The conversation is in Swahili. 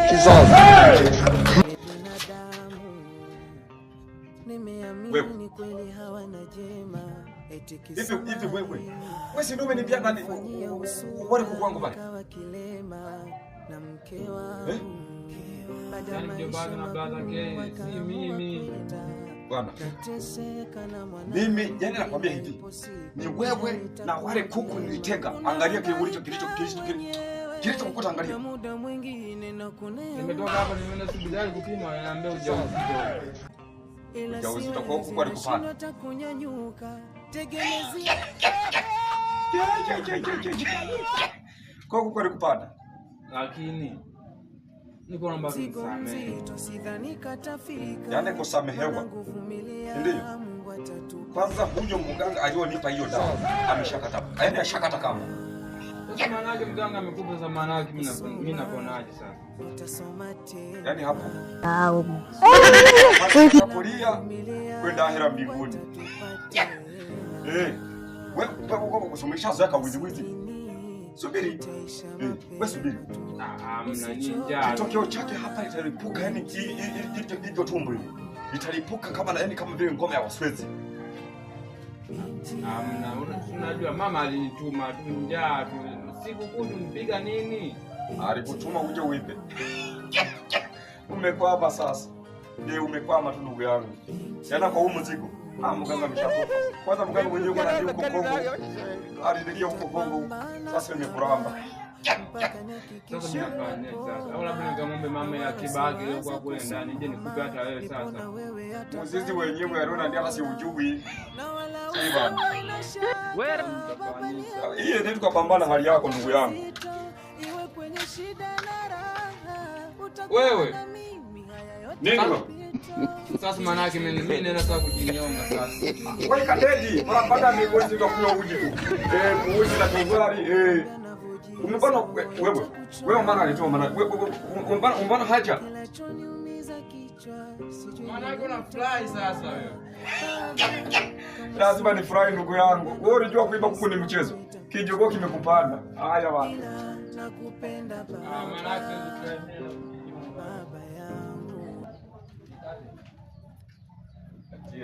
Jesus. Wewe. Hivi hivi wewe. Wewe si ndio umeniambia nani wale kuku wangu pale? Eh? Yaani mjomba wake na brother K, si mimi. Bwana. Mimi yani nakwambia hivi. Ni wewe na wale kuku nilitenga. Angalia kile ulicho kilicho kilicho kilicho kukuta angalia. Nimetoka hapa nimeenda hospitali kupima, wananiambia ujauzito. Ujauzito kwa kuku alikupata. Kwa kuku alikupata. Lakini niko naomba unisamehe. Yaani kusamehewa. Ndio. Kwanza huyo mganga aliyonipa hiyo dawa ameshakata. Yaani ashakata kama. Sasa maana yake mganga amekupa, sasa maana yake mimi naponaje sasa? Yaani hapo. Kulia kwenda ahera mbinguni. Eh. Wewe wewe kusomesha zaka wizi wizi. Subiri. Eh, wewe subiri. Ah, mna ninja. Kitokeo chake hapa italipuka yani hivyo tumbo hili. Italipuka kama yani kama vile ngoma ya Waswezi. Hamna, unajua mama alinituma tu njaa tu. Siku kutu nipiga nini? Alikutuma uje uibe. Umekwama sasa. Je, umekwama tu ndugu yangu. Yaani kwa huu mzigo. Ah, mganga ameshakufa. Kwanza mganga mwenyewe yuko na huko Kongo. Alidilia huko Kongo. Sasa imekuramba. Sasa mimi nafanyaje sasa? Au labda nikamwombe mama ya kibaki iliyokuwa kule ndani, je, nikupe hata wewe sasa. Mzizi wenyewe aliona ndiye hata si ujui. Eh bana. Hii ndio tukapambana hali yako ndugu yangu. Wewe Nini wewe? sasa maana yake mimi naenda sasa kujinyonga sasa. Wewe kadedi, mara baada ya mwezi utakunywa uji tu. Eh, uji na tungwari eh. Umebana wewe. Wewe maana alitoa maana wewe umebana umebana haja. Maana yake unafurahi sasa wewe. Lazima nifurahi ndugu yangu. Wewe ulijua kuiba kuku ni mchezo. Kijogoo kimekupanda. Haya bwana. Ah, maana yake siwezi kufurahi, mimi naenda kujinyonga.